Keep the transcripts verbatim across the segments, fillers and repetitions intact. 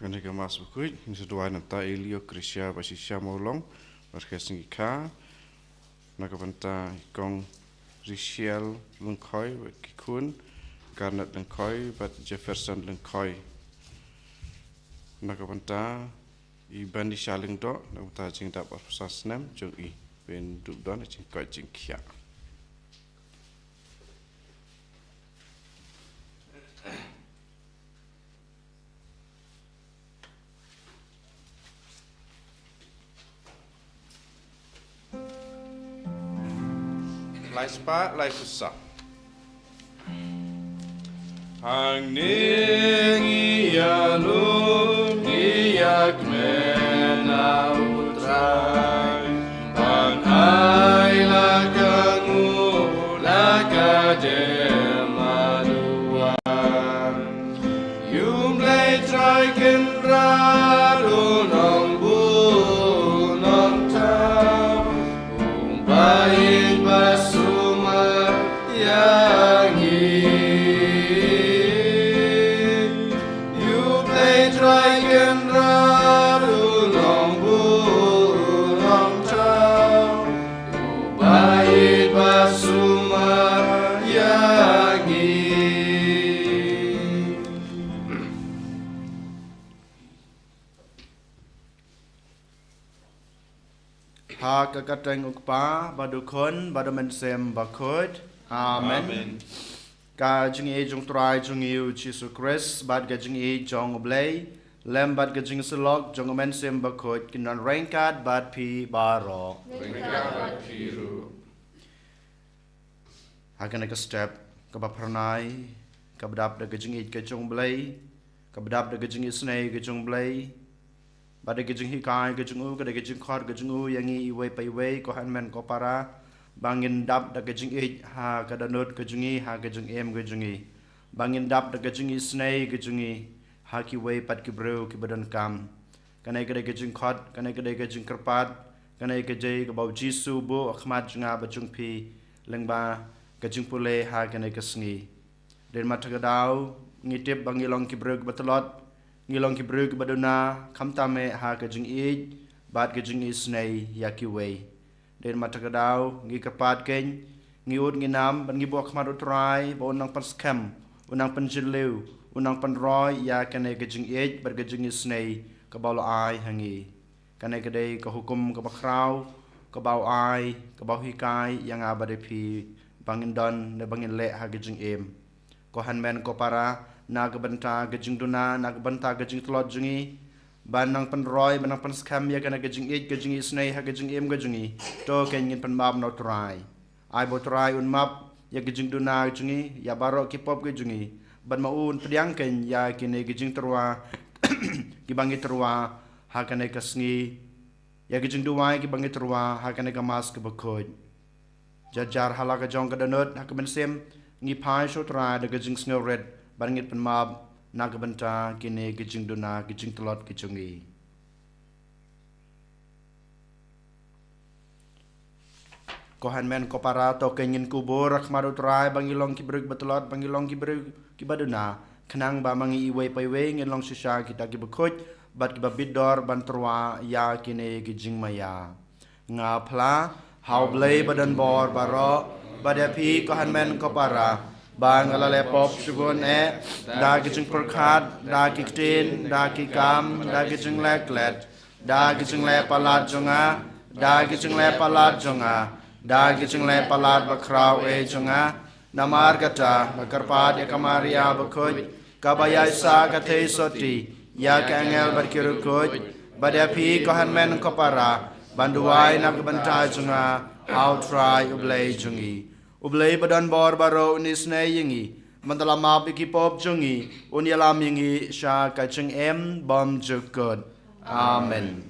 Kane ka Mass bakhuid ngin sa duwai na ka bynta i Leo Krisha bad i Shisha Mawlong, bad ka Sngi Kha, na ka bynta i Kong Rishel Lyngkhoi bad ki khun, Garnet Lyngkhoi bad Jefferson Lyngkhoi. Na ka bynta i Banisha Lyngdoh, na ka bynta jingdap arphew san snem jong i. Pyndup don jingkoit jingkhiah. Lai spah, lai phew saw. Hangne ngi ïalum, ngi ïakmen ha U Trai, ban ai la ka nguh, la ka dem, la ka duwai. Ïa U Blei Trai Kynrad u nongbuh u nongthaw, u ba ïeit ba sumar ïa ngi. Ïa U Blei Trai Kynrad u nongbuh u nongthaw, u ba ïeit ba sumar ïa ngi. Ha ka kyrteng U Kpa, bad U Khun, bad U Mynsiem Bakhuid. Amen. Amen. Ka jingïeit jong U Trai jong ngi U Jisu Khrist, bad ka jingïeit jong U Blei, lem bad ka jingsyllok jong U Mynsiem Bakhuid, kin don ryngkat bad phi baroh. Ryngkat bad phi ruh. Ha kane ka step kaba phyrnai, kaba dap da ka jingïeit ka jong U Blei, kaba dap da ka jingisynei ka jong U Blei, bad da ka jinghikai ka jong u, ka da ka jingkhot ka jong u ïa ngi iwei pa iwei, ko hynmen ko para, ba ngin dap da ka jingïeit ha ka dohnud ka jong ngi, ha ka jingim ka jong ngi, ba ngin dap da ka jingisynei ka jong ngi ha kiwei pat ki briew kiba donkam. Kane ka dei ka jingkhot, kane ka dei ka jingkyrpad, kane ka dei kaba U Jisu u buh ha khmat jong nga bad jong phi, lyngba ka jingpule ha kane ka sngi. Dei ma kata ka daw, ngi tip ba ngi long ki briew kiba tlot, ngi long ki briew kiba duna, khamtam eh ha ka jingïeit bad ka jingisynei ïa kiwei. Dei ma kata ka daw, ngi kyrpad kein, ngi ud ngi nam, bad ngi buh ha khmat U Trai, ba un nang pynskhem, un nang pynjylliew, un nang pynroi ïa kane ka jingïeit bad ka jingisynei kaba u la ai ha ngi. Kane ka dei ka hukum kaba khraw, kaba u ai, kaba u hikai ïa nga bad ïa phi, ba ngin don ne ba ngin leh ha ka jingim. Ko hynmen ko para, na ka bynta ka jingduna, na ka bynta ka jingtlot jong ngi, ban nang pynroi, ban nang pynskhem ïa kane ka jingïeit, ka jingisynei ha ka jingim ka jong ngi, to kein ngin pynmap na U Trai. Ai ba U Trai un map ïa ka jingduna jong ngi, ïa baroh ki pop ka jong ngi, bad ma u un pdiang kein ïa kine ki jingtyrwa kiba ngi tyrwa ha kane ka sngi, ïa ki jingduwai kiba ngi tyrwa ha kane ka Mass kaba khuid. Jar jar ha la ka jong ka dohnud ha ka mynsiem, ngi phai sha U Trai da ka jingsngewrit, bad ngin pynmap na ka bynta kine ki jingduna ki jingtlot ki jong ngi. Ko hynmen ko para, to kein ngin kubur ha khmat U Trai ba ngi long ki briew kiba tlot, ba ngi long ki briew kiba duna, khnang ba ma ngi iwei pa iwei ngin long shisha kita kiba khuid bad kiba bit dor ban tyrwa ïa kine ki jingmaïa. Nga phla ha U Blei ba don bor baroh, bad ïa phi ko hynmen ko para, ba nga la leh pop shibun eh, da ki jingpyrkhat, da ki ktien, da ki kam, da ki jingleh klet, da ki jingleh palat jong nga, da ki jingleh palat jong nga, da ki jingleh palat bakhraw eh jong nga. Namar kata, nga kyrpad ïa ka Maria bakhuid, kaba ïaisah ka theisotti, ïa ki angel bad ki riewkhuid, bad ïa phi ko hynmen ko para, ban duwai na ka bynta jong nga ha U Trai U Blei jong ngi. U Blei ba don bor baroh un isynei ïa ngi, ban da la map ïa ki pop jong ngi, un ïalam ïa ngi sha ka jingim bymjukut. Amen.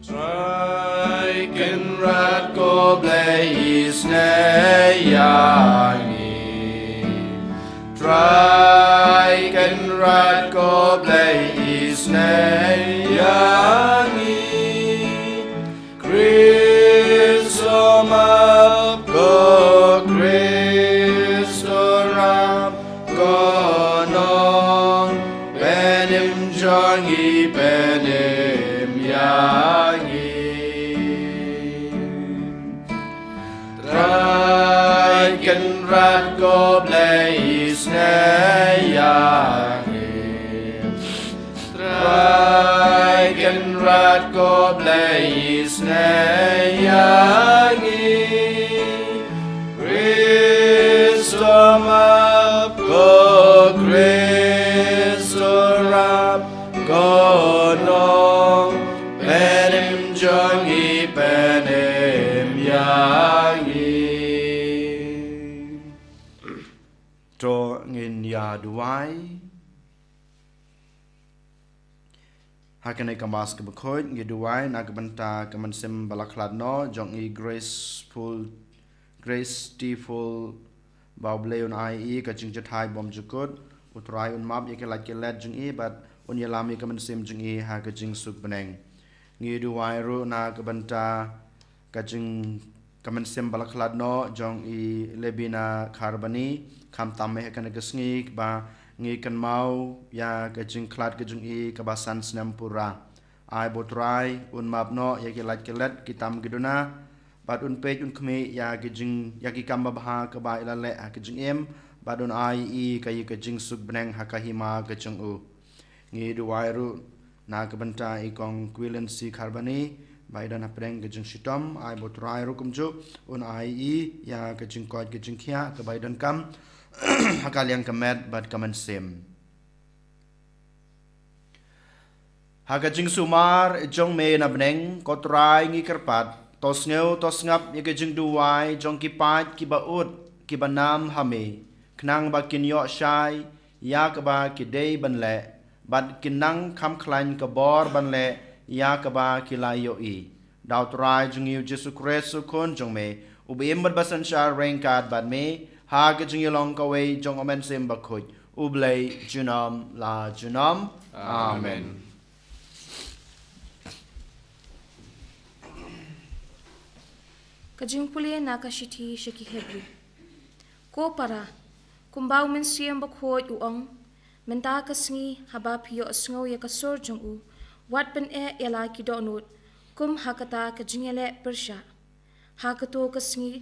Trai Kynrad ko Blei isynei ïa ngi. Trai Kynrad ko Blei isynei ïa ngi. Khrist u map, ko Khrist u rap, ko Nongpynim jong Trai Kynrad ko Blei isnei ïa ngi. Trai Kynrad ko Blei isnei ïa ngi. Khrist to map, ko Khrist to rap, ko Nongpynim jong ngi pynim ïa ngi. To ngin ïa duwai. Ha kane ka Mass kaba khuid ngi duwai na ka bynta ka mynsiem ba la khlad noh jong i Graceful, Grace Teaful, ba U Blei un ai i ka jingjahthait bymjukut. U Trai un map ïa ki lait ki let jong i bad un ïalam ïa ka mynsiem jong i ha ka jingsuk bneng. Ngi duwai ruh na ka bynta ka jing, ka mynsiem ba la khlad noh jong i Lebina Kharbani, khamtam ha kane ka sngi ba ngi kynmaw ïa ka jingkhlad ka jong i kaba san snem pura. Ai ba U Trai un map noh ïa ki lait ki let, ki tam ki duna, bad un peit un khmih ïa ki jing, ïa ki kam babha kaba i la leh ha ka jingim, bad un ai i ka, ïa ka jingsuk bneng ha ka hima ka jong u. Ngi duwai ruh na ka bynta i Kong Kwilinsi Kharbani, ba i don hapdeng ka jingshitom, ai ba U Trai ruh kumjuh un ai i ïa ka jingkoit ka jingkhiah kaba i donkam ha ka liang ka met bad ka mynsiem. Ha ka jingsumar jong me na bneng, ko Trai ngi kyrpad, to sngew to sngap ïa ka jingduwai jong ki paid kiba ud kiba nam ha me, khnang ba kin ïoh shai ïa kaba ki dei ban leh, bad kin nang kham khlaiñ ka bor ban leh ïa kaba ki la ïohi. Da U Trai jong ngi U Jisu Khrist U Khun jong me, uba im bad ba synshar ryngkat bad me ha ka jingïalong kawei jong U Mynsiem Bakhuid, U Blei junom la junom. Amen. Amen. Ka jingpule na ka shithi sha ki Hebru. Ko para, kumba U Mynsiem Bakhuid u ong, mynta ka sngi haba phi ïohsngew ïa ka sur jong u, wat pyneh ïa la ki dohnud kum ha kata ka jingïaleh pyrshah. Ha kato ka sngi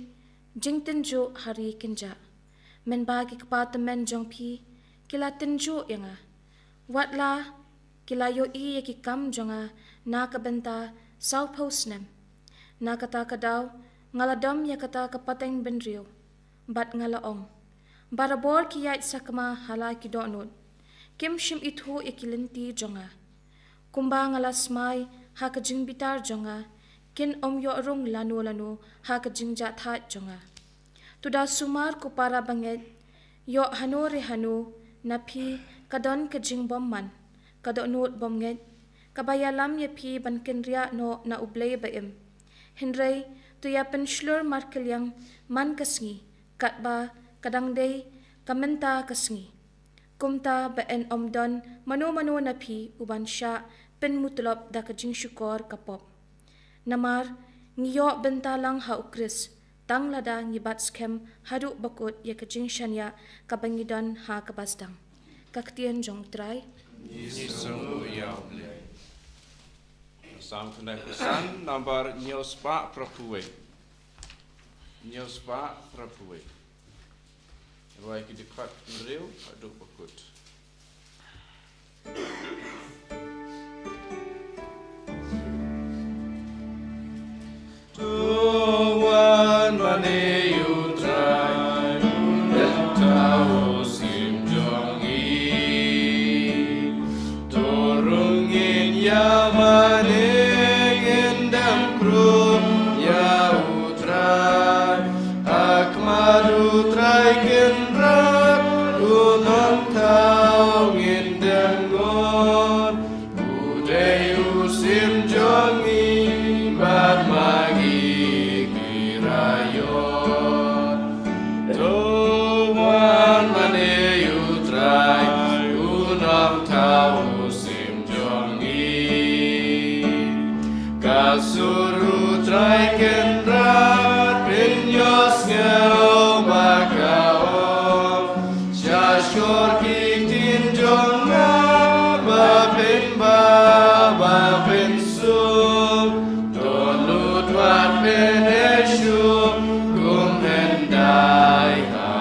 jingtynjuh ha ri kynjah. Mynba ki kpa tymmen jong phi ki la tynjuh ïa nga, wat la ki la ïohi ïa ki kam jong nga na ka bynta sawphew snem. Na kata ka daw nga la dom ïa kata ka pateng bynriew, bad nga la ong, barabor ki ïaid sakma ha la ki dohnud. Kim shym ithuh ïa ki lynti jong nga. Kumba nga la smai ha ka jingbitar jong nga, kin ym ïoh rung lano lano ha ka jingjahthait jong nga. To da sumar ko para bangeit, ïoh hano re hano na phi ka don ka jingbymman, ka dohnud bymngeit, kaba ïalam ïa phi ban kynriah noh na U Blei ba im. Hynrei to ïa pynshlur markylliang man ka sngi, katba ka dang dei ka mynta ka sngi. Kumta ba yn ym don mano mano na phi uban shah pynmutlop da ka jingshukor ka pop. Namar ngi ïoh bynta lang ha U Khrist, tang lada ngi bat skhem haduh ba kut ïa ka jingshaniah kaba ngi don ha kaba sdang. Ka ktien jong U Trai. Ngi sngew ïa U Blei. Psalm khyndai phew san, nambar hynñiew spah phra phew wei. Hynñiew spah phra phew wei. Rwai ki dkhot hynriew haduh ba kut. To wan mane ïa U Trai, u nongthaw u sim jong ngi. To rung ngin ïa mane, ngin dang khrum ïa U Trai. Ha khmat U Trai Kynrad, u nongthaw ngin dang ngor. U dei u sim jong ngi bad ma ngi ki ra ïoh. To wan mane ïa U Trai, u nongthaw u sim jong ngi. Ka sur U Trai Kynrad, pynïohsngew ba ka ong. Sha shkor ki ktien jong nga ba pynbha ba pynsuk. To lut wat pyneh shuh kum hyndai ha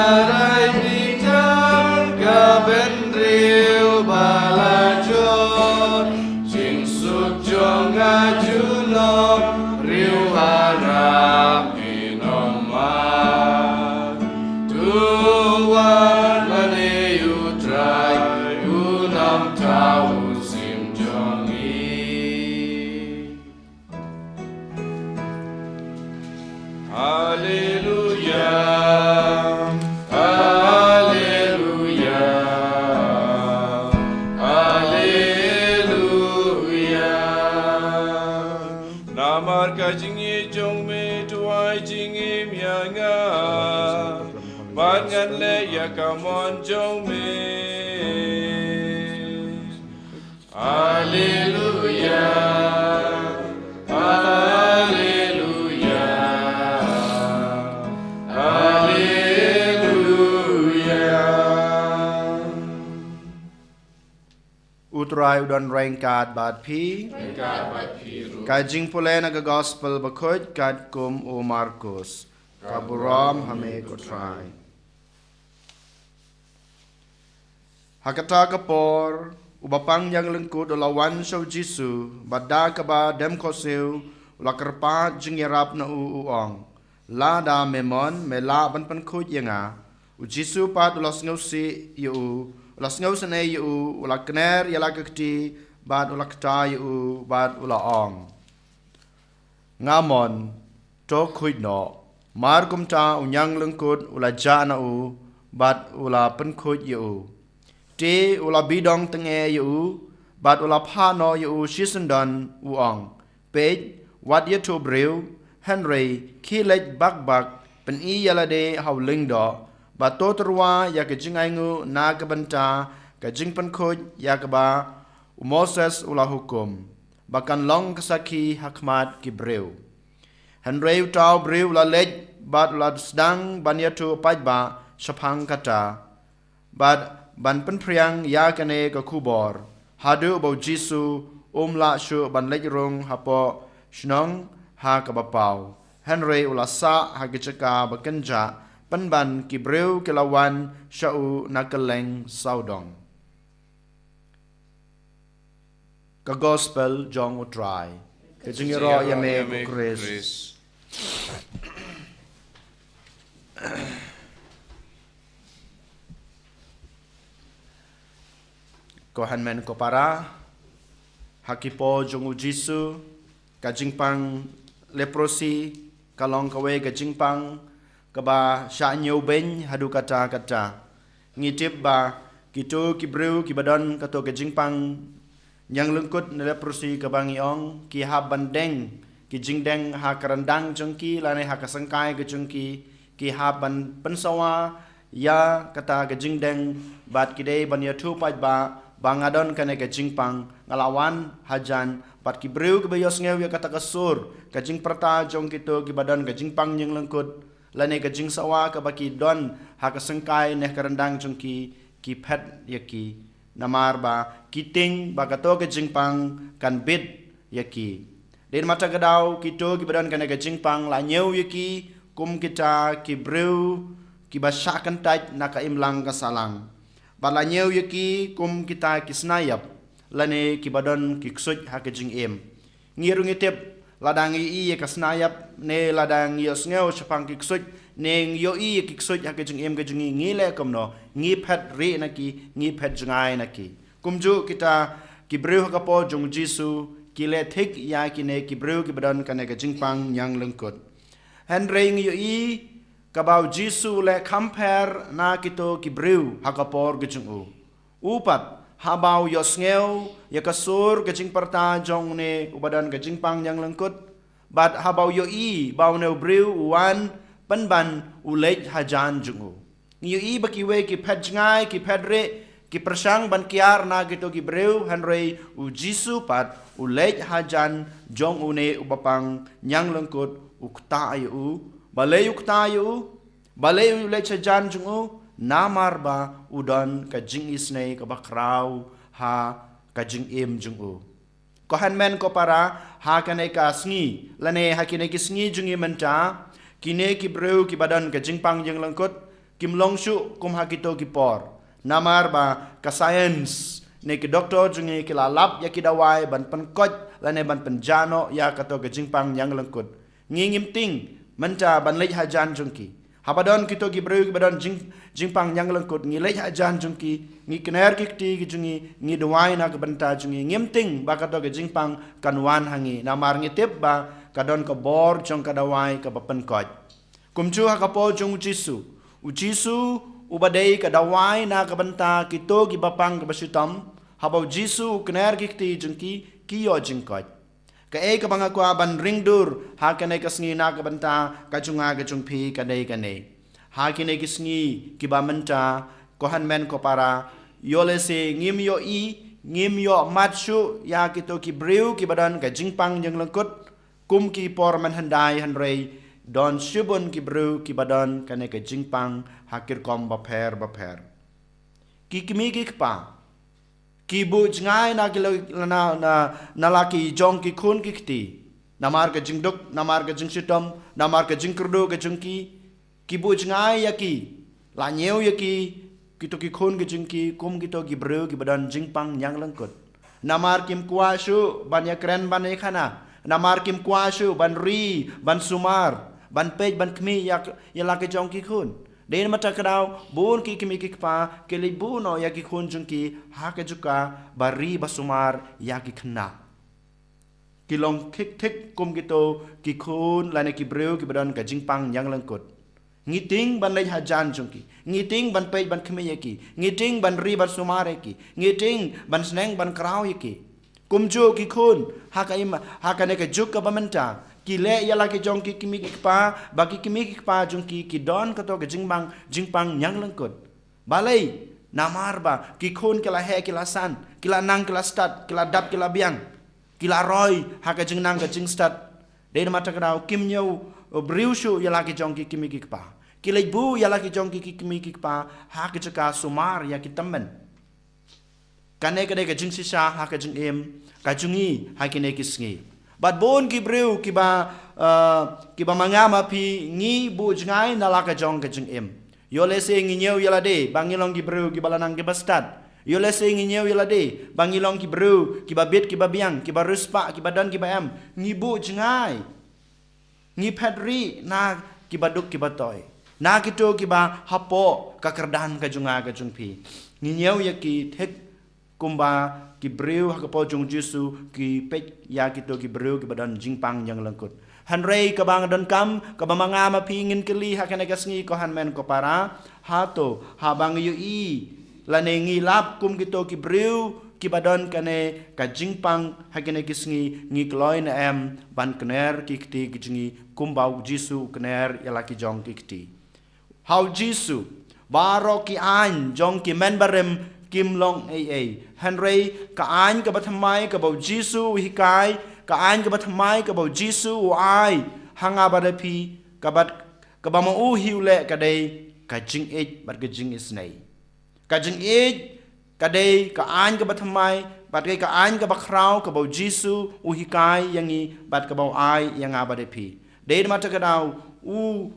Rai bitar ka bynriew ba la jot, jingsuk jong nga junom, riew harap in ym mad. To wan lane U Trai, un ym thaw u sim jong ngi. Haleluya, haleluya, haleluya. Namar ka jingïeit jong me, to ai jingim ïa nga, bad ngan leh ïa ka mon jong me. Haleluya, haleluya, haleluya. U Trai u don ryngkat bad phi. Ryngkat bad phi ruh. Ka jingpule na ka Gospel Bakhuid katkum u Markus. Ka burom ha me ko Trai. Ha kata ka por, u bapang ñianglyngkut u la wan sha u Jisu, bad da kaba dem khohsiew, u la kyrpad jingïarap na u, u ong: Lada me mon, me lah ban pynkhuid ïa nga. U Jisu pat u la sngewsih ïa u, u la sngewsynei ïa u, u la kner ïa la ka kti, bad u la kta ïa u, bad u la ong: Nga mon, to khuid noh. Mar kumta u ñianglyngkut u la jah na u, bad u la pynkhuid ïa u. Te u la bidong tyngeh ïa u, bad u la phah noh ïa u shisyndon, u ong: Peit, wat ïathuh briew, hynrei khie leit bak bak, pyni ïa lade ha u lyngdoh, bad to tyrwa ïa ka jingainguh na ka bynta ka jingpynkhuid ïa kaba u Moses u la hukum, ba kan long ka sakhi ha khmat ki briew. Hynrei uta u briew u la leit, bad u la sdang ban ïathuh paidbah shaphang kata, bad ban pynphriang ïa kane ka khubor, haduh ba u Jisu um lah shuh ban leit rung hapoh shnong ha kaba paw. Hynrei u la sah ha ki jaka ba kynjah, pynban ki briew ki la wan sha u na kylleng sawdong. Ka Gospel jong u Trai. Ka jingïaroh ïa me ko Khrist. Ko hynmen ko para, ha ki por jong u Jisu, ka jingpang leprosy ka long kawei ka jingpang kaba shah ñiewbeiñ haduh katta katta. Ngi tip ba kito ki briew kiba don kato ka jingpang ñianglyngkut ne leprosy kaba ngi ong, ki hap ban deng ki jingdeng ha ka ryndang jong ki lane ha ka syngkai ka jong ki, ki hap ban pynsawa ïa kata ka jingdeng, bad ki dei ban ïathuh paidbah ba nga don kane ka jingpang, nga la wan hajan. Bad ki briew kiba ïohsngew ïa kata ka sur, ka jingpyrta jong kito kiba don ka jingpang ñianglyngkut lane ka jingsawa kaba ki don ha ka syngkai ne ka ryndang jong ki, ki phet ïa ki. Namar ba ki tieng ba kato ka jingpang kan bit ïa ki. Dei na kata ka daw kito kiba don kane ka jingpang la ñiew ïa ki kum kita ki briew kiba shah kyntait na ka imlang ka sahlang. Bad la ñiew ïa ki kum kita ki snaiap lane kiba don ki ksuid ha ka jingim. Ngi ruh ngi tip, lada ngi ïohi ïa ka snaiap, ne lada ngi ïohsngew shaphang ki ksuid, ne ngi ïohi ïa ki ksuid ha ka jingim ka jong ngi, ngi leh kumno? Ngi phet rieh na ki, ngi phet jngai na ki. Kumjuh kita ki briew ha ka por jong u Jisu, ki leh thik ïa kine ki briew kiba don kane ka jingpang ñianglyngkut. Hynrei ngi ïohi kaba u Jisu u leh kham pher na kito ki briew ha ka por ka jong u. U pat, haba u ïohsngew ïa ka sur ka jingpyrta jong une uba don ka jingpang ñianglyngkut, bad haba u ïohi ba une u briew u wan, pynban u leit hajan jong u. Ngi ïohi ba kiwei ki phet jngai, ki phet rieh, ki pyrshang ban kiar na kito ki briew, hynrei u Jisu pat u leit hajan jong une uba pang ñianglyngkut, u kta ïa u. Balei u kta ïa u? Balei u leit hajan jong u? Namar ba u don ka jingisynei kaba khraw ha ka jingim jong u. Ko hynmen ko para, ha kane ka sngi lane ha kine ki sngi jong ngi mynta, kine ki briew kiba don ka jingpang ñianglyngkut, kim long shuh kum ha kito ki por. Namar ba ka science ne ki doktor jong ngi ki la lap ïa ki dawai ban pynkoit lane ban pynjah noh ïa kato ka jingpang ñianglyngkut. Ngi ngim tieng mynta ban leit hajan jong ki. Haba don kito ki briew kiba don jing, jingpang ñianglyngkut, ngi leit hajan jong ki, ngi kner ki kti ki jong ngi, ngi duwai na ka bynta jong ngi, ngim tieng ba kato ka jingpang kan wan ha ngi. Namar ngi tip ba ka don ka bor jong ka dawai kaba pynkoit. Kumjuh ha ka por jong u Jisu. U Jisu uba dei ka dawai na ka bynta kito kiba pang kaba shitom. Haba u Jisu u kner ki kti jong ki, ki ïoh jingkoit. Kaei kaba nga kwah ban ring dur ha kane ka sngi na ka bynta ka jong nga ka jong phi ka dei kane. Ha kine ki sngi kiba mynta, ko hynmen ko para, ïoh lehse ngim ïohi, ngim ïoh mad shuh ïa kito ki briew kiba don ka jingpang ñianglyngkut kum ki por mynhyndai, hynrei don shibun ki briew kiba don kane ka jingpang ha ki rukom bapher bapher. Ki kmie ki kpa ki buh jngai na ki la, na, na, na la ki jong ki khun ki kti. Namar ka jingduk, namar ka jingshitom, namar ka jingkyrduh ka jong ki, ki buh jngai ïa ki, la ñiew ïa ki, kito ki khun ki jong ki kum kito ki briew kiba don jingpang ñianglyngkut. Namar kim kwah shuh ban ïakren ban ïakhana. Namar kim kwah shuh ban ri, ban sumar, ban peit, ban khmih ïa, ïa la ki jong ki khun. Dei na kata ka daw, bun ki kmie ki kpa ki leit buh noh ïa ki khun jong ki ha ka jaka ba ri ba sumar ïa ki khynnah. Ki long thik thik kum kito ki khun lane ki briew kiba don ka jingpang ñianglyngkut. Ngi tieng ban leit hajan jong ki, ngi tieng ban peit ban khmih ïa ki, ngi tieng ban ri ban sumar ïa ki, ngi tieng ban sneng ban kraw ïa ki. Kumjuh ki khun, ha ka im, ha kane ka juk kaba mynta, ki leh ïa la ki jong ki kmie ki kpa, ba ki kmie ki kpa jong ki ki don kato ka jingpang, jingpang ñianglyngkut. Balei? Namar ba ki khun ki la heh ki la san, ki la nang ki la stad, ki la dap ki la biang, ki la roi ha ka jingnang ka jingstad. Dei na kata ka daw kim ñiew briew shuh ïa la ki jong ki kmie ki kpa. Ki leit buh ïa la ki jong ki kmie ki kpa ha ka jaka sumar ïa ki tymmen. Kane ka dei ka jingshisha ha ka jingim ka jong ngi ha kine ki sngi. Bad bun ki briew kiba, eh, kiba ma nga ma phi ngi buh jngai na la ka jong ka jingim. Ïoh lehse ngi ñiew ïa lade ba ngi long ki briew kiba la nang kiba stad. Ïoh lehse ngi ñiew ïa lade ba ngi long ki briew kiba bit kiba biang, kiba riewspah, kiba don kiba em. Ngi buh jngai. Ngi phet rieh na kiba duk kiba toi, na kito kiba hapoh ka kyrdan ka jong nga ka jong phi. Ngi ñiew ïa ki thik kumba ki briew ha ka por jong u Jisu ki peit ïa kito ki briew kiba don jingpang ñianglyngkut. Hynrei kaba nga donkam, kaba ma nga ma phi ngin kylli ha kane ka sngi, ko hynmen ko para, hato haba ngi ïohi lane ngi lap kum kito ki briew kiba don kane ka jingpang ha kine ki sngi, ngi kloi ne em ban kner ki kti ki jong ngi kumba u Jisu u kner ïa la ki jong ki kti? Ha u Jisu, baroh ki aiñ jong ki men barim kim long ei ei. Hynrei ka aiñ kaba thymmai kaba u Jisu u hikai, ka aiñ kaba thymmai kaba u Jisu u ai ha nga bad ha phi, kaba, kaba ma u hi u leh ka dei ka jingïeit bad ka jingisynei. Ka jingïeit ka dei ka aiñ kaba thymmai, bad ka dei ka aiñ kaba khraw kaba u Jisu u hikai ïa ngi bad kaba u ai ïa nga bad ïa phi. Dei na kata ka daw u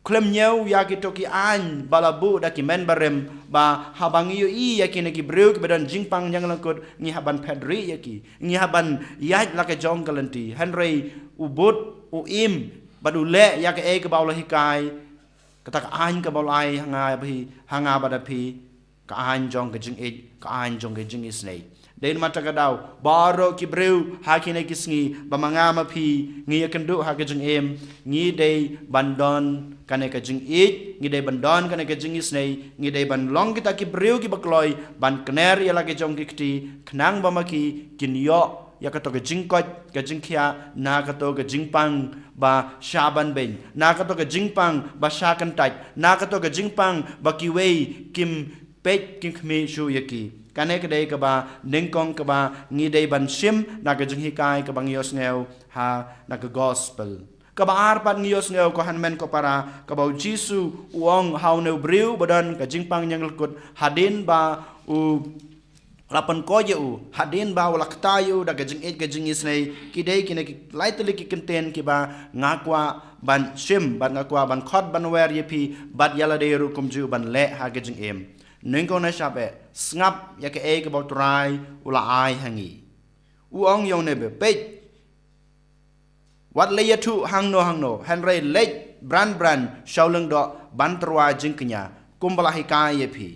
khlem ñiew ïa kito ki aiñ ba la buh da ki men barim, ba haba ngi ïohi ïa kine ki briew kiba don jingpang ñianglyngkut, ngi hap ban phet rieh ïa ki, ngi hap ban ïaid la ka jong ka lynti. Hynrei u bud, u im bad u leh ïa kaei kaba u la hikai. Kata ka aiñ kaba u la ai ha nga bad ha phi, ha nga bad ha phi, ka aiñ jong ka jingïeit, ka aiñ jong ka jingisynei. Dei na kata ka daw, baroh ki briew ha kine ki sngi, ba ma nga ma phi ngi ïakynduh ha ka jingim, ngi dei ban don kane ka jingïeit, ngi dei ban don kane ka jingisynei, ngi dei ban long kita ki briew kiba kloi ban kner ïa la ki jong ki kti, khnang ba ma ki kin ïoh ïa kato ka jingkoit ka jingkhiah na kato ka jingpang ba shah ban beiñ, na kato ka jingpang ba shah kyntait, na kato ka jingpang ba kiwei kim peit kim khmih shuh ïa ki. Kane ka dei kaba nyngkong kaba ngi dei ban shim na ka jinghikai kaba ngi ïohsngew ha na ka gospel. Kaba ar pat ngi ïohsngew, ko hynmen ko para, kaba u Jisu u ong ha une u briew ba don ka jingpang ñianglyngkut, hadien ba u la pynkoit ïa u, hadien ba u la kta ïa u da ka jingïeit ka jingisynei. Ki dei kine ki lai tylli ki kyntien kiba nga kwah ban shim, bad nga kwah ban khot ban wer ïa phi, bad ïa lade ruh kumjuh ban leh ha ka jingim. Nyngkong na shap eh, sngap ïa kaei kaba u Trai u la ai ha ngi. U ong ïa une bapeit, wat leit ïathuh hangno hangno, hynrei leit bran bran sha u lyngdoh ban tyrwa jingkñia, kumba la hikai ïa phi.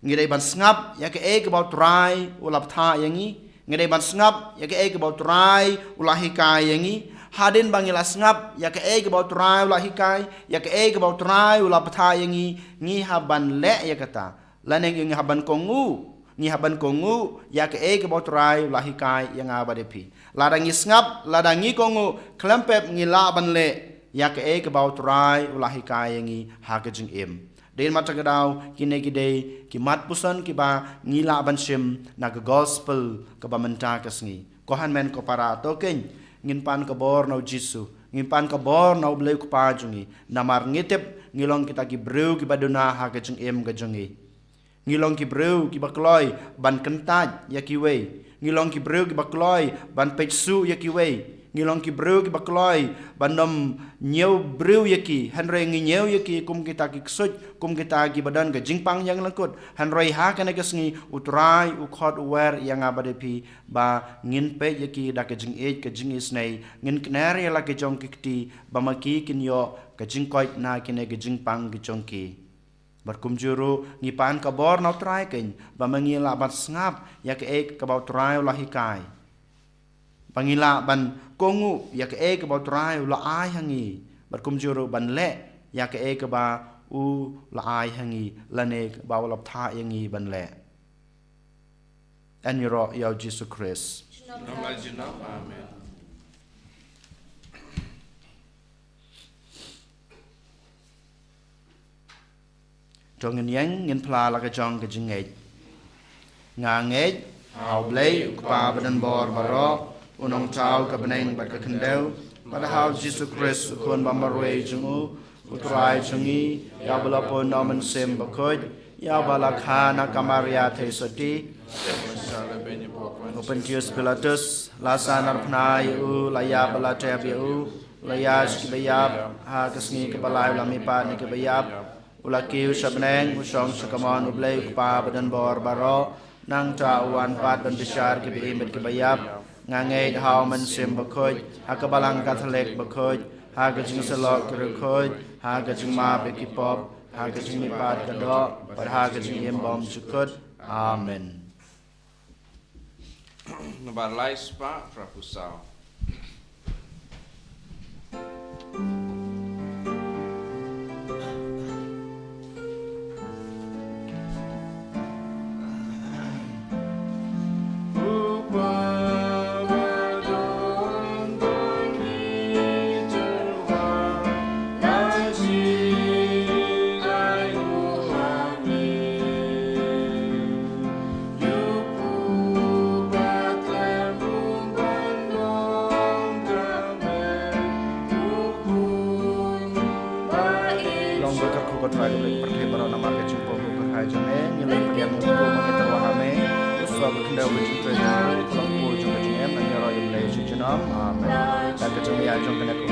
Ngi dei ban sngap ïa kaei kaba u Trai u la bthah ïa ngi. Ngi dei ban sngap ïa kaei kaba u Trai u la hikai ïa ngi. Hadien ba ngi la sngap ïa kaei kaba u Trai u la hikai, ïa kaei kaba u Trai u la bthah ïa ngi, ngi hap ban leh ïa kata. Lane ngi hap ban kohnguh, ngi hap ban kohnguh ïa kaei kaba u Trai u la hikai ïa nga bad ïa phi. Lada ngi sngap, lada ngi kohnguh, khlem pep ngi lah ban leh ïa kaei kaba u Trai u la hikai ïa ngi ha ka jingim. Dei na kata ka daw, kine ki dei ki mat puson kiba ngi lah ban shim na ka gospel kaba mynta ka sngi. Ko hynmen ko para, to kein, ngin pan ka bor na u Jisu, ngin pan ka bor na u Blei u Kpa jong ngi. Namar ngi tip ngi long kita ki briew kiba duna ha ka jingim ka jong ngi. Ngi long ki briew kiba kloi ban kyntait ïa kiwei. Ngi long ki briew kiba kloi ban peit shuh ïa kiwei. Ngi long ki briew kiba kloi ban ym ñiew briew ïa ki, hynrei ngi ñiew ïa ki kum kita ki ksuid, kum kita kiba don ka jingpang ïa ngi lyngkut. Hynrei ha kane ka sngi u Trai u khot u wer ïa nga bad ïa phi ba ngin peit ïa ki da ka jingïeit ka jingisynei, ngin kner ïa la ki jong ki kti, ba ma ki kin ïoh ka jingkoit na kine ka jingpang ka jong ki. Bad kumjuh ruh ngi pan ka bor na u Trai kein, ba ma ngi lah ban sngap ïa kaei kaba u Trai u la hikai, ba ngi lah ban kohnguh ïa kaei kaba u Trai u la ai ha ngi, bad kumjuh ruh ban leh ïa kaei kaba u la ai ha ngi, lane ba u la bthah ïa ngi ban leh. Yn ïaroh ïa u Jisu Khrist. Junom la junom. Amen. To ngin ïeng, ngin phla la ka jong ka jingngeit. Nga ngeit ha u Blei u Kpa badonbor baroh, u nongthaw ka bneng bad ka khyndew, bad ha u Jisu Khrist u Khun ba marwei jong u, u Trai jong ngi, ïa uba la pun na u Mynsiem Bakhuid, ïa uba la kha na ka Maria Theisotti, u Pontius Pilatus la sandar phna ïa u, la ïap bad la tep ïa u, la ïaid sha kiba ïap, ha ka sngi kaba lai u la mihpat na kiba ïap, u la kiew sha bneng, u shong sha kamon u Blei u Kpa badonbor baroh, nangta u wan pat ban bishar kiba im bad kiba ïap. Nga ngeit ha u Mynsiem Bakhuid, ha ka Balang Katholik bakhuid, ha ka jingsyllok ki riewkhuid, ha ka jingmap ïa ki pop, ha ka jingmihpat ka doh, bad ha ka jingim bymjukut. Amen. Nambar lai spah phra phew saw. Long ba kyrkhu ko Trai ka Blei pyrthei baroh namar ka jingpynpaw ka jong me, ngi la pdiang u ma ngi tyrwa ha me, u soh ka khyndew ka jingtrei jong u, ka long pur jong ka jingim, ngi ïaroh ïa u Blei sha junom. Amen. Da ka jingmyntoi jong kane ka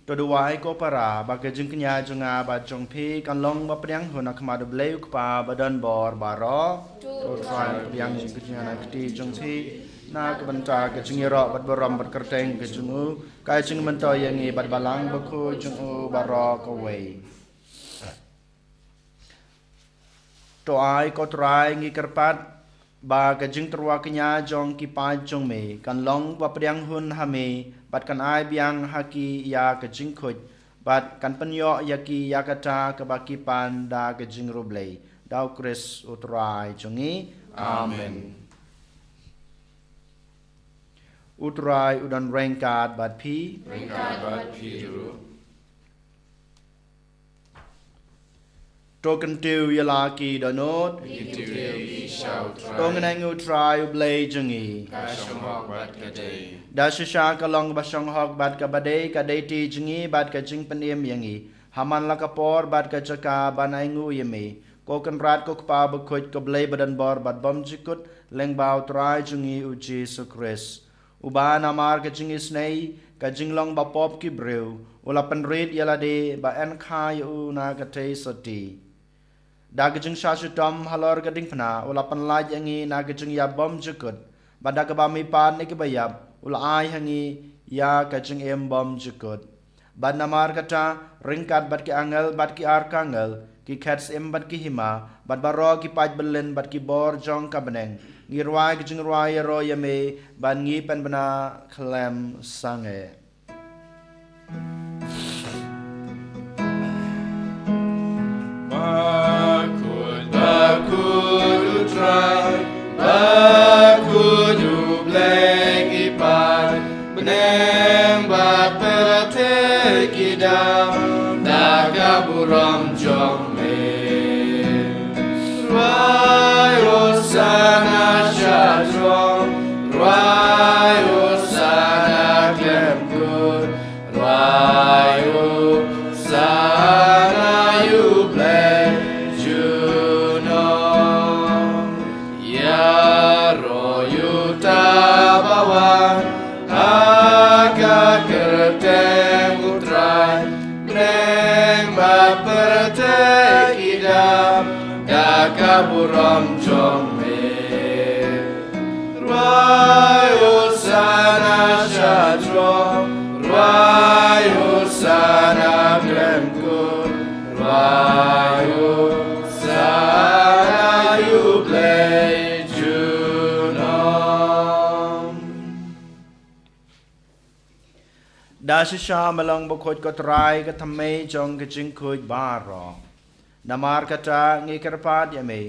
To duwai ko para, ba ka jingkñia jong nga bad jong phi kan long ba pdiang hun ha khmat u Blei u Kpa badonbor baroh. To Trai pdiang jingkñia na ka kti jong phi, na ka bynta ka jingïaroh bad burom bad kyrteng ka jong u, ka jingmyntoi ïa ngi bad Balang Bakhuid jong u baroh kawei. To ai ko Trai ngi kyrpad ba ka jingtyrwa kñia jong ki paid jong me kan long ba pdiang hun ha me, bad kan ai biang ha ki ïa ka jingkhuid, bad kan pynïoh ïa ki ïa kata kaba ki pan da ka jingriewblei. Da U Khrist U Trai jong ngi. Amen. U Trai u don ryngkat bad phi. Ryngkat bad phi ruh. To kyntiew ïa la ki dohnud. Ngi kyntiew ïa ki sha U Trai. To ngin ainguh U Trai U Blei jong ngi. Ka shong hok bad ka dei. Da shisha ka long kaba shong hok bad kaba dei, ka dei ti jong ngi bad ka jingpynim ïa ngi ha man la ka por bad ka jaka ban ainguh ïa me, ko Kynrad ko Kpa bakhuid, ko Blei badonbor bad bymjukut, lyngba U Trai jong ngi U Jisu Khrist. Uba namar ka jingisynei, ka jinglong bapop ki briew, u la pynrit ïa lade ba yn kha ïa u na ka theisotti. Da ka jingshah shitom halor ka diengphna u la pynlait ïa ngi na ka jingïap bymjukut, bad da kaba mihpat na kiba ïap u la ai ha ngi ïa ka jingim bymjukut. Bad namar kata, ryngkat bad ki angel bad ki arkangel, ki khet syiem bad ki hima, bad baroh ki paid byllien bad ki bor jong ka bneng, ngi rwai ka jingrwai ïaroh ïa me, bad ngi pynbna khlem sangeh. Bakhuid, bakhuid U Trai, bakhuid U Blei ki paid, bneng bad pyrthei ki dap da ka burom jong me. Rwai Hosana sha throne, rwai Hosana khlem kut, rwai Hosana ïa U Blei junom. Ïaroh ïa uta ba wan ha ka kyrteng U Trai, bneng bad pyrthei ki dap da ka burom jong me. Rwai Hosana sha throne, rwai Hosana khlem kut, rwai Hosana ïa U Blei junom. Da shisha me long bakhuid ko Trai, ka thymmei jong ka jingkhuid baroh. Namar kata ngi kyrpad ïa me,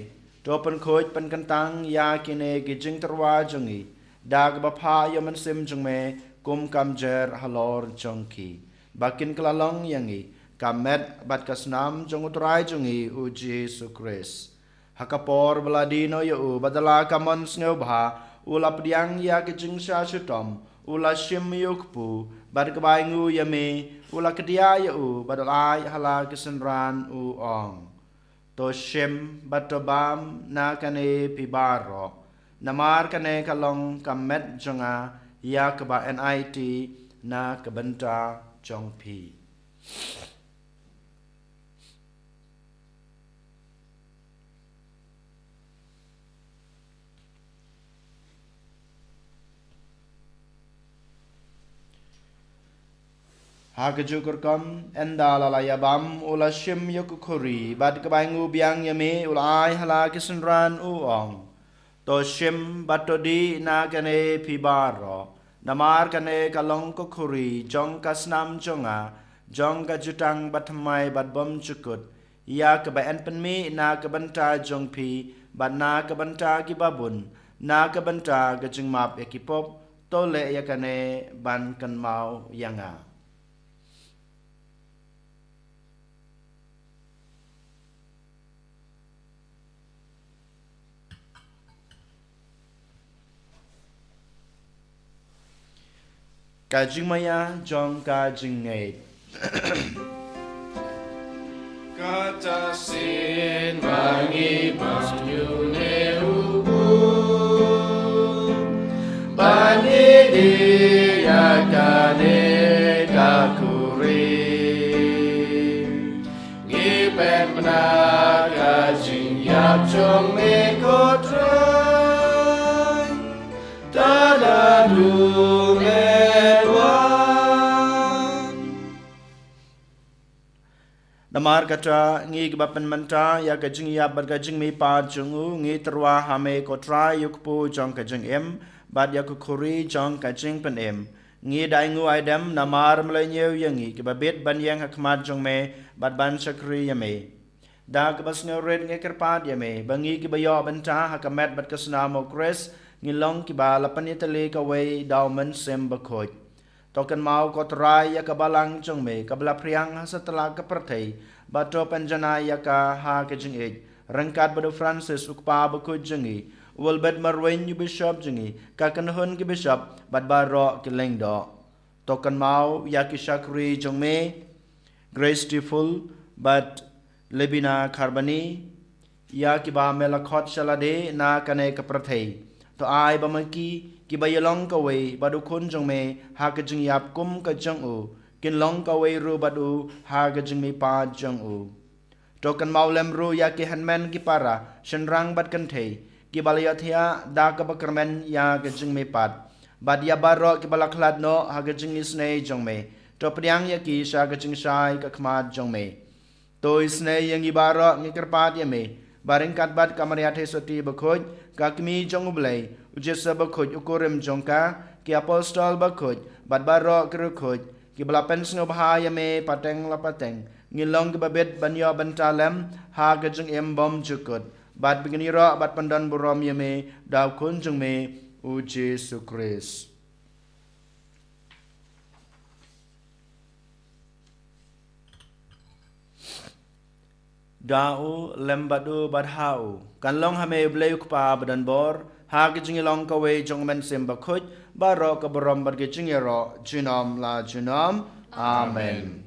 to pynkhuid pynkyntang ïa kine ki jingtyrwa jong ngi da kaba phah ïa U Mynsiem jong me kum ka mjer halor jong ki, ba kin kylla long ïa ngi ka met bad ka snam jong U Trai jong ngi U Jisu Khrist. Ha ka por ba la die noh ïa u, bad da la ka mon sngewbha u la pdiang ïa ka jingshah shitom, u la shim ïa u kpu, bad kaba ainguh ïa me u la kdiah ïa u, bad u la ai ha la ki synran u ong: To shim bad to bam na kane phi baroh, namar kane ka long ka met jong nga, ïa kaba yn aiti na ka bynta jong phi. Ha kajuh ka rukom, ynda la la ïa bam, u la shim ïa ka khuri, bad kaba ainguh biang ïa me u la ai ha la ki synran u ong: To shim bad to dih na kane phi baroh, namar kane ka long ka khuri jong ka snam jong nga, jong ka jutang bathymmai bad bymjukut, ïa kaba yn pynmih na ka bynta jong phi bad na ka bynta kiba bun, na ka bynta ka jingmap ïa ki pop. To leh ïa kane ban kynmaw ïa nga. Ka jingmaïa jong ka jingngeit. Kata shisien ba ngi bam ïa une u bun, ba ngi dih ïa kane ka khuri, ngi pynbna ka jingïap jong me ko Trai, tad haduh men wan. Namar kata, ngi kiba pynmynta ïa ka jingïap bad ka jingmihpat jong u, ngi tyrwa ha me ko Trai ïa u kpu jong ka jingim, bad ïa ka khuri jong ka jingpynim. Ngi da ainguh aidem, namar me la ñiew ïa ngi kiba bit ban ïeng ha khmat jong me, bad ban shakri ïa me. Da kaba sngewrit ngi kyrpad ïa me, ba ngi kiba ïoh bynta ha ka met bad ka snam u Khrist, ngi long kiba la pynïatylli kawei da u Mynsiem Bakhuid. To kynmaw ko Trai ïa ka balang jong me, kaba la phriang ha satlak ka pyrthei, bad to pynjanai ïa ka ha ka jingïeit, ryngkat bad u Francis u kpa bakhuid jong ngi, u Albert Marwein u bishop jong ngi, ka kynhun ki bishop, bad baroh ki lyngdoh. To kynmaw ïa ki shakri jong me, Grace Tiful, bad Lebina Kharbani, ïa kiba me la khot sha lade na kane ka pyrthei. To ai ba ma ki, kiba ïalong kawei bad u Khun jong me ha ka jingïap kum ka jong u, kin long kawei ruh bad u ha ka jingmihpat jong u. To kynmaw lem ruh ïa ki hynmen ki para, shynrang bad kynthei, kiba la ïohthiah da kaba kyrmen ïa ka jingmihpat. Bad ïa baroh kiba la khlad noh ha ka jingisynei jong me. To pdiang ïa ki sha ka jingshai ka khmat jong me. To isynei ïa ngi baroh, ngi kyrpad ïa me, ba ryngkat bad ka Maria Theisotti bakhuid, ka Kmie jong u Blei, u Joseph bakhuid u kurim jong ka, ki apostol bakhuid, bad baroh ki riewkhuid, kiba la pynsngewbha ïa me pateng la pateng, ngin long kiba bit ban ïoh bynta lem ha ka jingim bymjukut, bad ba ngin ïaroh bad pyndonburom ïa me da u Khun jong me, u Jisu Khrist. Da u, lem bad u, bad ha u, kan long ha me u Blei u Kpa badonbor, ha ka jingïalong kawei jong u Mynsiem Bakhuid, baroh ka burom bad ka jingïaroh, junom la junom. Amen.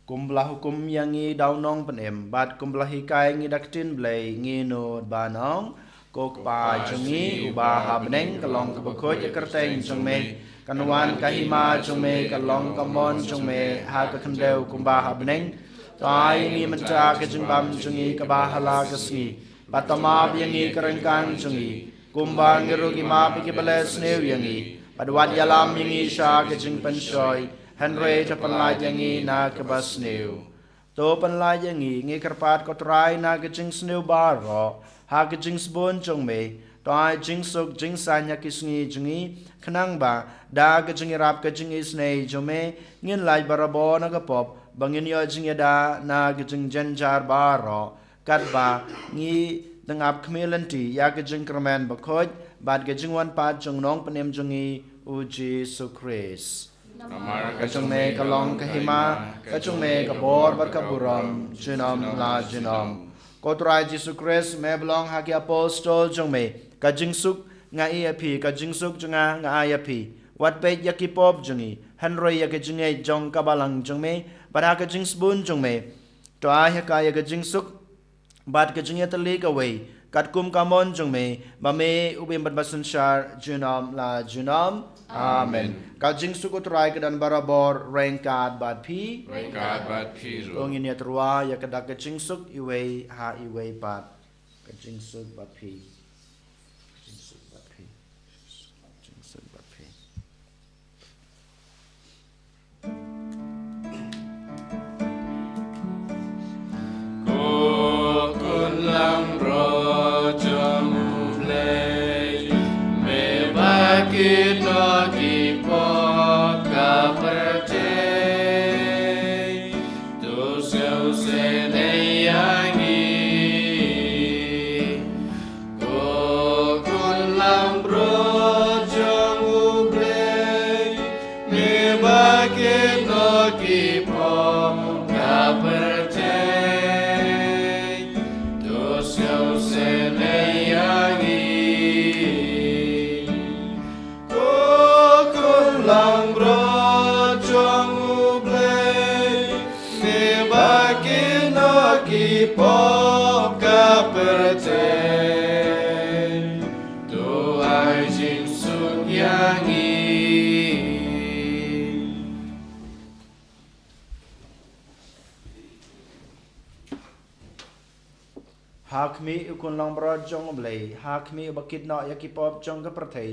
Kumba la hukum ïa ngi da u Nongpynim, bad kumba la hikai ngi da ka ktien Blei, ngi nud ban ong: Ko Kpa jong ngi uba ha bneng, ka long kaba khuid ïa ka kyrteng jong me, kan wan ka hima jong me, ka long ka mon jong me ha ka khyndew kumba ha bneng. To ai ïa ngi mynta ka jingbam jong ngi kaba ha la ka sngi, bad to map ïa ngi ka ryngkang jong ngi, kumba ngi ruh ngi map ïa kiba leh sniew ïa ngi, bad wat ïalam ïa ngi sha ka jingpynshoi, hynrei to pynlait ïa ngi na kaba sniew. To pynlait ïa ngi, ngi kyrpad ko Trai, na ka jingsniew baroh, ha ka jingsbun jong me, to ai jingsuk jingsaiñ ha ki sngi jong ngi, khnang ba da ka jingïarap ka jingisynei jong me, ngin lait barabor na ka pop, ba ngin ïoh jingïada na ka jingjynjar baroh, katba ngi dang ap khmih lynti ïa ka jingkyrmen bakhuid bad ka jingwan pat jong u Nongpynim jong ngi, u Jisu Khrist. Namar ka jong me ka long ka hima, ka jong me ka bor bad ka burom, junom la junom. Ko Trai Jisu Khrist, me ba la ong ha ki apostol jong me: Ka jingsuk nga ai ïa phi, ka jingsuk jong nga nga ai ïa phi. Wat peit ïa ki pop jong ngi, hynrei ïa ka jingngeit jong ka balang jong me, bad ha ka jingsbun jong me, to ai ha ka ïa ka jingsuk bad ka jingïatylli kawei, katkum ka mon jong me, ba me u bym bad ba synshar, junom la junom. Amen. Ka jingsuk u Trai ka don barabor ryngkat bad phi. Ryngkat bad phi ruh. To ngin ïatyrwa ïa ka da ka jingsuk iwei ha iwei pat. Ka jingsuk bad phi. Ka jingsuk bad phi. Ka jingsuk bad phi. Ko khun langbrot jong U Blei, me ba kit noh ki pop ka pyrthei, to sngewsynei ïa ngi. Ko khun langbrot jong U Blei, me ba kit noh ki pop ka pyrthei, to sngewsynei ïa ngi. Ko khun langbrot jong U Blei, me ba kit noh ki pop ka pyrthei, to ai jingsuk ïa ngi. Ha khmih u khun langbrot jong U Blei, ha khmih uba kit noh ïa ki pop jong ka pyrthei,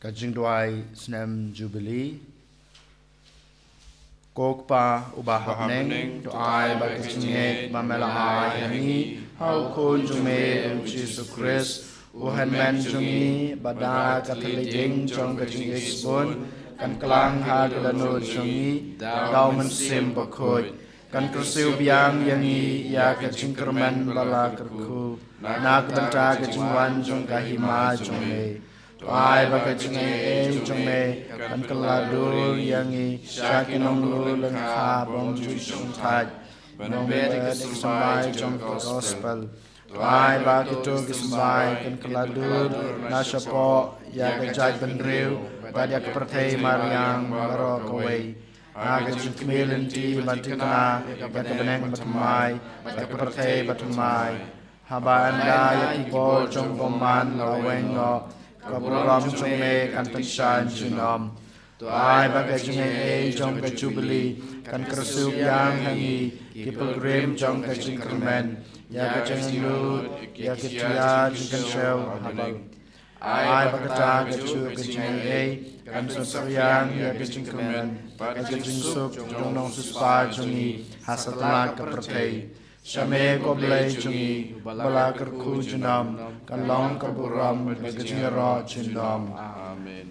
Ka jingduwai snem Jubili. Ko Kpa uba ha bneng, to ai ba ka jingngeit ba me la ai ha ngi ha u Khun jong me u Jisu Khrist, u Hynmen jong ngi, ba da ka thylliej ïing jong ka jingïeit sbun kan klang ha ka dohnud jong ngi da u Mynsiem Bakhuid, kan kyrsiew biang ïa ngi ïa ka jingkyrmen ba la kyrkhu na ka bynta ka jingwan jong ka hima jong me. To ai ba ka jingaiei jong me kan kylla dur ïa ngi sha ki nonglulengkhap bym ju shongthait, ban beh ïa ki symbai jong ka gospel. To ai ba kito ki symbai kan kylla dur na shapoh ïa ka jaitbynriew bad ïa ka pyrthei mariang baroh kawei, ha ka jingkhmih lynti ban thikna ïa ka bneng bathymmai bad ka pyrthei bathymmai. Haba ynda ïa ki bor jong u bymman la weng noh, ka burom jong me kan pynshai junom. To ai ba ka jingaiei jong ka Jubili kan kyrsiew biang ha ngi, ki pilgrim jong ka jingkyrmen, ïa ka jinglut ïa ki tia jingkynshew ha bneng. Ai ba kata kajuh ka jingaiei kan pynsyrïang ïa ka jingkmen bad ka jingsuk jong u nongsiewspah jong ngi ha satlak ka pyrthei. Sha me ko Blei jong ngi, ba la kyrkhu junom, kan long ka burom bad ka jingïaroh junom. Amen.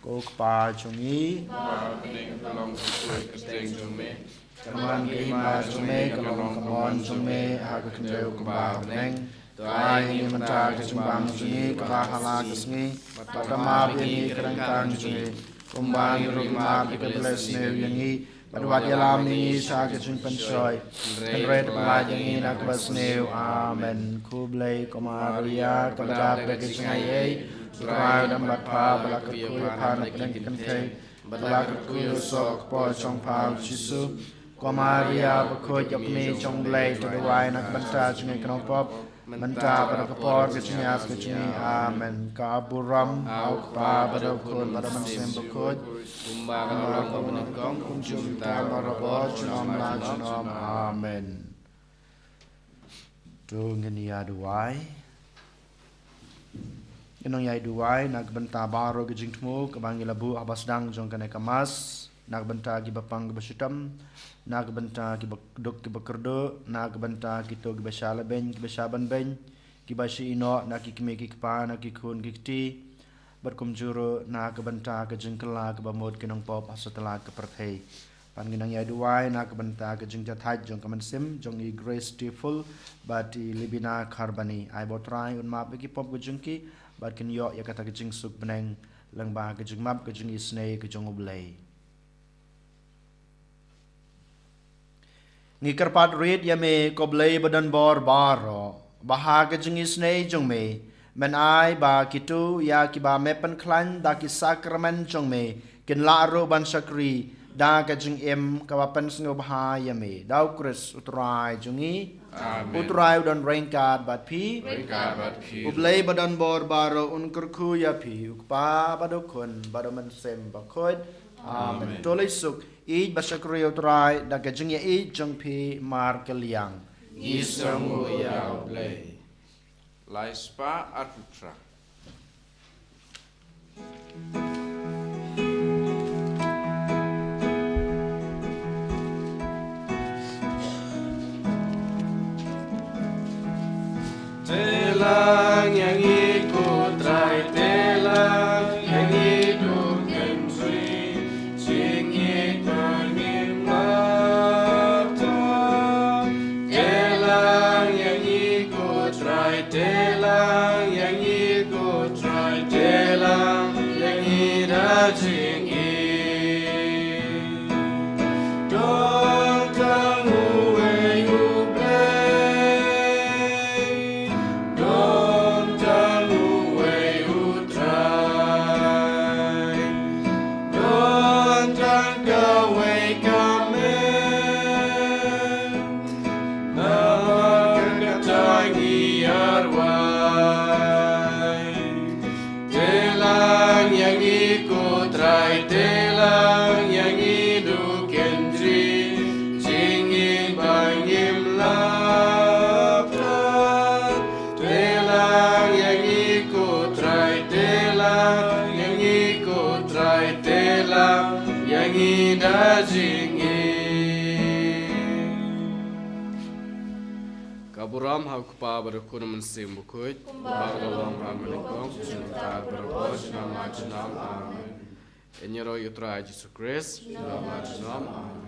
Ko Kpa jong ngi, ba ha bneng, ka long ka kyrteng jong me, kan wan ka hima jong me, kan long ka mon jong me ha ka khyndew kumba ha bneng. To ai ïa ngi mynta ka jingbam jong ngi kaba ha la ka sngi, bad to map ïa ngi ki ryngkang jong ngi, kumba ngi ruh ngi map ïa kiba leh sniew ïa ngi, bad wat ïalam ïa ngi sha ka jingpynshoi, hynrei to pyllait ïa ngi na kaba sniew. Amen. Khublei ko Maria, kaba dap da ka jingaiei, U Trai u don bad pha, ba la kyrkhu ïa pha na pdeng ki kynthei, bad la kyrkhu ïa u soh ka kpoh jong pha u Jisu. Ko Maria bakhuid, ka kmie jong u Blei, to duwai na ka bynta jong ngi ki nongpop, mynta bad ha ka por ka jingïap ka jong ngi. Amen. Ka burom ha u Kpa bad ha u Khun bad ha u Mynsiem Bakhuid, kumba ka la long mynnyngkong, kumjuh mynta, baroh junom la junom. Amen. To ngin ïa duwai. Ngin nang ïa duwai na ka bynta baroh ki jingthmu kaba ngi la buh haba sdang jong kane ka Mass, na ka bynta kiba pang kiba shitom, na ka bynta kiba duk kiba kyrduh, na ka bynta kito kiba shah lehbeiñ kiba shah banbeiñ, kiba sha ïehnoh na ki kmie ki kpa, na ki khun ki kti, bad kumjuh ruh na ka bynta ka jingkylla kaba mut ki nongpop ha satlak ka pyrthei. Pat ngin nang ïa duwai na ka bynta ka jingjahthait jong ka mynsiem jong i Grace Tearful bad i Libina Kharbani. Ai ba U Trai un map ïa ki pop ka jong ki, bad kin ïoh ïa kata ka jingsuk bneng lyngba ka jingmap ka jingisynei ka jong U Blei. Ngi kyrpad rit ïa me ko Blei ba don bor baroh, ba ha ka jingisynei jong me, men ai ba kito ïa kiba me pynkhlaiñ da ki sakramen jong me, kin lah ruh ban shakri da ka jingim kaba pynsngewbha ïa me. Da U Khrist U Trai jong ngi. Amen. U Trai u don ryngkat bad phi. Ryngkat bad phi. U Blei ba don bor baroh un kyrkhu ïa phi, u Kpa bad u Khun bad u Mynsiem Bakhuid. Amen. Amen. To leit suk, ïeit bad shakri ïa U Trai da ka jingïeit jong phi markylliang. Ngi sngewnguh ïa U Blei. Lai spah arphew phra. Te lang ïa ngi ko Trai, te lang ïa ngi ko Kynrad, jingïeit ba ngim lah thoh. Te lang ïa ngi ko Trai, te lang ïa ngi ko Trai, te lang ïa ngi da jingïeit. Don tang uwei U Blei, don tang uwei U Trai, don tang kawei ka met. Namar kata ngi arwai. Te lang ïa ngi ko Trai, te lang ïa ngi ko Kynrad. ngi da jingim. Ka burom ha u Kpa bad u Khun Mynsiem Bakhuid, ba ka long ha mynnyngkong, jylliew bad baroh shi nang ma junom. Amen. Ïaroh ïa u Trai Jisu Khrist. Junom ma junom. Amen.